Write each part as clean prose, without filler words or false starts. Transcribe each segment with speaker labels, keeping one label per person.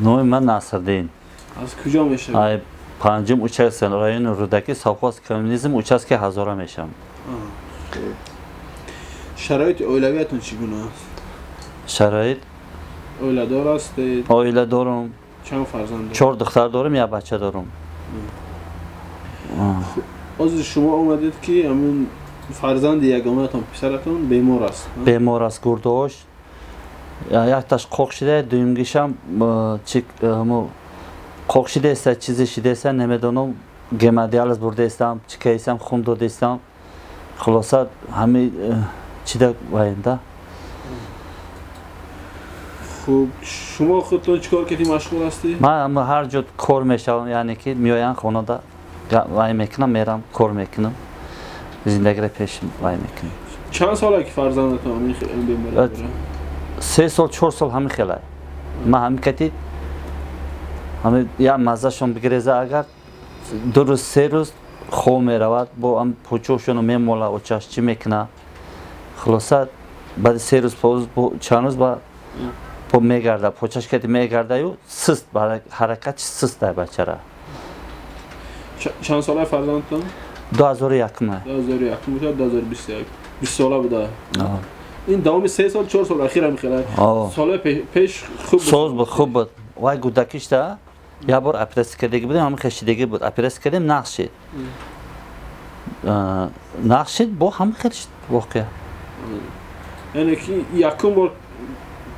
Speaker 1: Номи ман Насрдин.
Speaker 2: Аз куҷо мешавед?
Speaker 1: Ай панҷум участка, райони Рӯдакӣ, совхоз Коммунизм, участки Ҳазора мешавам.
Speaker 2: Шароити оилавиятон чӣ гуна аст?
Speaker 1: Шароит?
Speaker 2: Оиладор ҳастед?
Speaker 1: Оила дорум.
Speaker 2: Чанд фарзанд доред?
Speaker 1: Чор духтар дорум, як бача дорум.
Speaker 2: Ҳозир шумо омадед, ки ҳамин фарзанди ягонаатон, писаратон, бемор аст?
Speaker 1: Бемор аст, гурдош якташ қоқ шида, дуюмгишам қоқ шидаеста, чизе шидаеста, намедонам. Гемодиализ бурдаестам, чӣ каестам, хун додаестам. Хулоса, ҳами чида ваенда.
Speaker 2: Хуб, шумо худтон чӣ кор кардӣ, машғул ҳастед?
Speaker 1: Ман ҳар ҷо кор мешавам, яъне ки меоям, хонада вай мекунам, мерам, кор мекунам, зиндагиро пеш вай мекунам.
Speaker 2: Чанд сола ки фарзандатон ҳамин беморӣ дорад?
Speaker 1: 3 сол, 4 сол ҳамин хелай. Ман ҳамин кати ҳами як маззашон бигиреза, агар 2 рӯз, 3 рӯз хоб меравад, бо ам пӯчошоно мемола, очаш чӣ мекуна. Хулоса, баъди 3 рӯз, чанд рӯз ба бо мегарда, почаш кати мегардаю, сист ҳаракати сист бачара.
Speaker 2: Чанд солаи фарзандатон?
Speaker 1: 2001-ума.
Speaker 2: 2001 буда, 2021, 20 сола буда. Ин давоми 3 сол, 4 сол ахир ҳам хела? Солҳои пеш хуб?
Speaker 1: Соз буд, хуб буд. Вай гудакишта як бор оператсия кардагӣ будем, ҳамин хешидагӣ буд, оператсия кардем, нақс шид, нақс шид, бо ҳамин хел шид воқеа.
Speaker 2: Яъне ки якум бор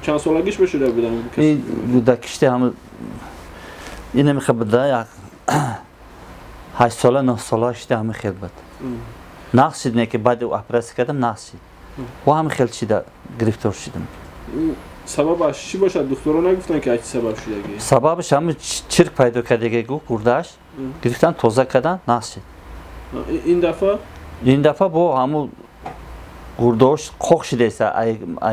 Speaker 2: чанд солагиш бошуда будам?
Speaker 1: Ин гудакишти ҳама инамихе буда, як 8 сола, 9 сола шида, ҳамин хел буд, нақс шид. Не ки баъди оператсия кардам, нақс шид, бо ҳамин хел шида гирифтор шидам.
Speaker 2: Сабабаш чӣ бошад? Духтуро нагуфтанд, ки аз чӣ сабаб шудагӣ?
Speaker 1: Сабабаш ҳамин чирк пайдо кардагӣ гу, гурдааш гирифтан, тоза кардан, нақс шид.
Speaker 2: Ин дафъа?
Speaker 1: Ин дафъа бо ҳамун гурдош қоқ шидаеста.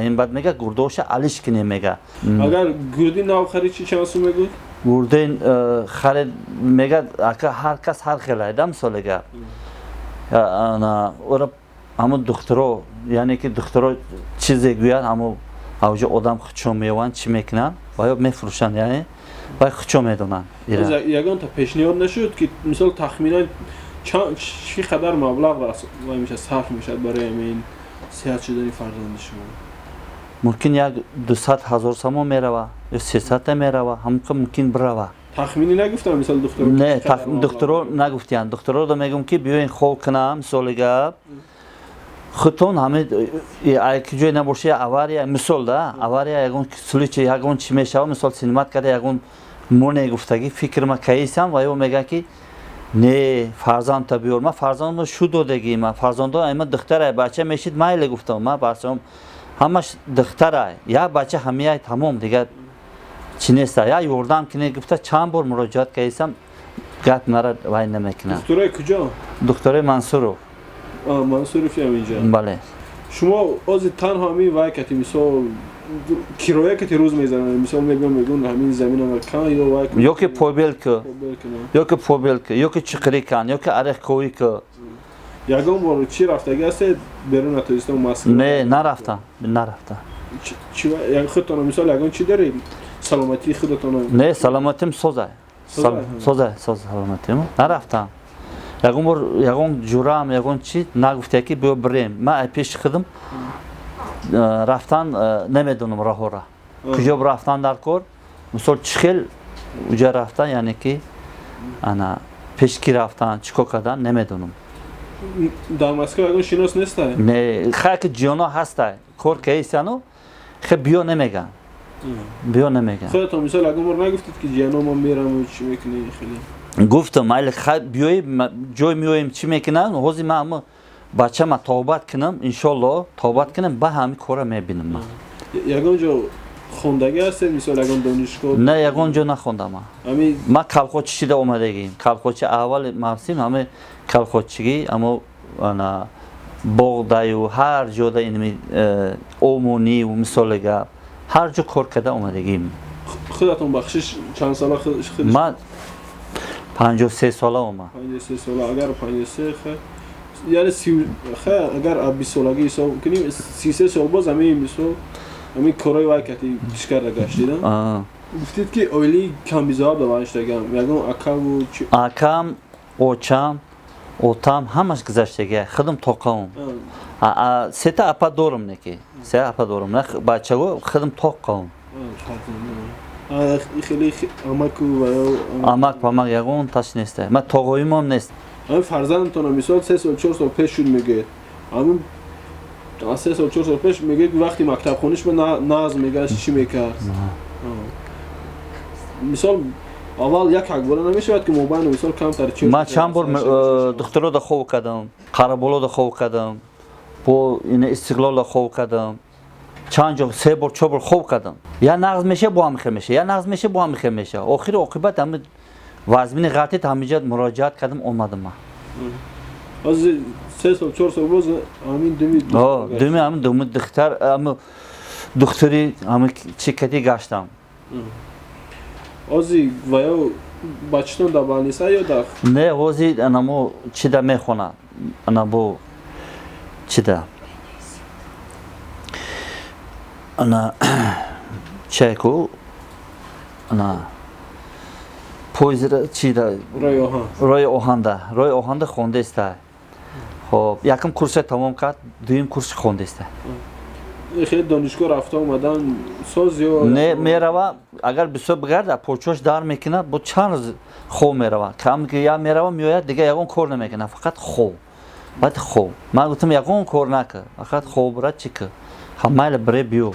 Speaker 1: Ин баъд мега, гурдоша алиш кине, мега.
Speaker 2: Агар гурди нав харид, чӣ, чанд сум мегӯд?
Speaker 1: Гурди харид, мега, ака, ҳар кас ҳар хел айда, мисолега ора ҳамун духтуро, яъне ки духтуро чизе гӯяд, ҳамун авҷо одам худшон меёванд, чӣ мекунанд ва ё мефурӯшанд, яъне вай худшон медонанд.
Speaker 2: Ягонта пешниҳод нашуд, ки мисол тахминан чӣ қадар маблағ мешавад, сарф мешавад барои ҳамин сиҳат шудани фарзанди шумо?
Speaker 1: Мумкин як 200 000 сомон мерава ё 300-та мерава, ҳамқа мумкин бирава.
Speaker 2: Тахминӣ нагуфтам, мисол, духтуро?
Speaker 1: Не, духтуро нагуфтиянд. Духтуроро мегӯм, ки биёен, хоб кунам, мисоли гап, худтон ҳами ҷое набоша, авария, мисол да, авария, ягон случай, ягон чӣ мешава, мисол, синимат карда, ягон моне гуфтагӣ фикрма каисам ва ё мегӯянд, ки не, фарзандта биёр. Ма фарзандро шу додагӣ, ма фарзандо ма духтарай, бача мешид, майле гуфтам. Ма бачаам ҳамаш духтарай, як бача ҳамияй, тамом, дигар чӣ неста, як ёрдам кине гуфта чанд бор муроҷиат кардисам, гап мара вай намекунад.
Speaker 2: Духтурои куҷо?
Speaker 1: Духтурои Мансуров.
Speaker 2: Мансуров ям инҷа?
Speaker 1: Бале.
Speaker 2: Шумо ози танҳо ҳамин вай кати, мисол, кироя кати рӯз мезананд, мисол, мегӯям, мегӯн, ҳамин заминама кан ё вай?
Speaker 1: Ё ки побелка, ё ки побелка, ё ки чиқирӣ кан, ё ки арехковӣ ка.
Speaker 2: Ягон бор чӣ рафтагӣ ҳастед берун аз Тоҷикистон, Москва?
Speaker 1: Не, нарафтам, нарафтам.
Speaker 2: Худтон, мисол, ягон чӣ доред, саломатии худатон?
Speaker 1: Не, саломатим созай, созай, соз саломатим. Нарафтам ягон бор, ягон ҷураам, ягон чӣ нагуфта, ки биё бирем. Ман ай пеши худам рафтан намедонам, роҳора куҷо рафтан дар кор, мисол, чӣ хел уҷа рафтан, яъне ки ана пеш ки рафтан, чӣ кор кардан, намедонам.
Speaker 2: Дар Москва ягон шинос нестай?
Speaker 1: Не, хай ки ҷиёно ҳастай, кор каисану хе биё намеган, биё намеган.
Speaker 2: Худатон, мисол, ягон бор нагуфтед, ки ҷиёно, ман мерам, чӣ мекунӣ хеле?
Speaker 1: Гуфтам, майли, хай, биёи, ҷой меоем, чӣ мекунам. Ҳозир ман ҳама бачама тобат кунам, иншолло, тобат кунам, ба ҳами кора мебинам ман.
Speaker 2: Ягон ҷо хондагӣ ҳастед, мисол, ягон донишгоҳ?
Speaker 1: Не, ягон ҷо нахондам ман. Ман колхозчи шида омадагим, колхозчи, аввали мавсим ҳами колхозчигӣ, амо ана боғдаю ҳар ҷода, инми омонию, мисоли гап, ҳар ҷо кор карда омадагим.
Speaker 2: Худатон, бахшиш, чанд сола?
Speaker 1: Ман 53 сола омад.
Speaker 2: 53 сола, агар 53, яъне агар аз 20 солагӣ ҳисоб кунем, 33 сол боз ҳамин, мисол, ҳамин корои вай кати чӣ карда гаштида? Гуфтед, ки оилаи камбизоат ба ванштагам, ягон акаву?
Speaker 1: Акам, очам, отам ҳамаш гузаштага, худам тоқаум. Сета апа дорум, неки се апа дорум, бачаго худам тоқаум.
Speaker 2: Хеле амаку?
Speaker 1: Амак памак ягон таш нест, ман тоғоимам нест.
Speaker 2: Ҳамин фарзандатона, мисол, 3 сол, 4 сол пеш шуд, мегӯед, ҳамин 3 сол, 4 сол пеш, мегӯед, вақти мактабхониш ба назм мегашт, чӣ мекард? Мисол, аввал як акбора намешавад, ки мобайну, мисол, камтар?
Speaker 1: Ман чанд бор духтарода хов кардам, Қараболода хов кардам, бо ина Истиқлолда хов кардам, чанд ҷо, се бор, чор бор хов кардам. Я нағз меша, бо ҳам хел меша, я нағз меша, бо ҳам хел меша. Охири оқибат ҳами вазмини ғалтид, ҳамиҷа муроҷиат кардам, омадам ман.
Speaker 2: Ҳозир 3 сол, 4 сол боз ҳамин думи?
Speaker 1: Думи, ҳамин думи духтар, ҳами духтари ҳами чӣ кати гаштам.
Speaker 2: Ҳозир ва ё бачатон дар больница ё дар?
Speaker 1: Не, ҳозир анамо чида мехонад, ана бо чида, ана чайку, ана поезд чида, рои оҳанда, рои оҳанда хондаиста. Хоб, якум курса тамом кард, дуюм курси хондаиста.
Speaker 2: Хеле донишгоҳ рафта омадан соз ё?
Speaker 1: Не, мерава, агар бисёр бигарда, почош дар мекунад, бо чанд рӯз хоб мерава. Кам я мерава, меояд, дига ягон кор намекунад, фақат хоб, баъд хоб. Ман гуфтам, ягон кор накар, фақат хоб бира, чӣ кар, майла, бире, биё.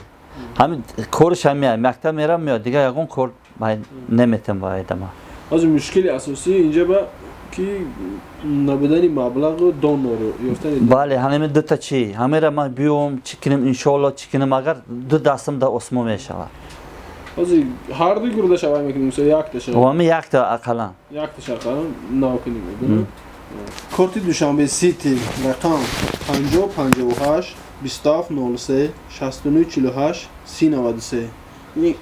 Speaker 1: Ҳамин кориш ҳамия, мактаб мерав, меояд, дига ягон кор наметам ба айдама.
Speaker 2: Ҳозир мушкили асосӣ инҷа ба ки набудани маблағу донору ёфтани.
Speaker 1: Бале, ҳамин дута чӣ, ҳамера ман биём, чӣ кунем, иншоалло, чӣ кунем, агар ду дастам дар осмон мешавад.
Speaker 2: Ҳозир ҳар ду гурдаша вай мекунем, мисол, якташа?
Speaker 1: Ҳами якта ақаллан.
Speaker 2: Якташа ақаллан нав кунем. Корти Душанбе Сити, рақам 50 58 27 03 69 48 30 93.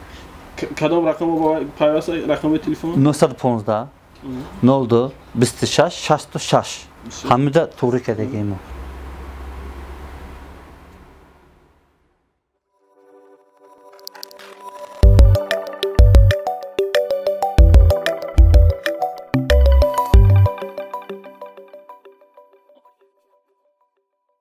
Speaker 2: Кадом рақам пайваста, рақами телефон?
Speaker 1: 915 02 26 66, ҳамида туғри кардагимо.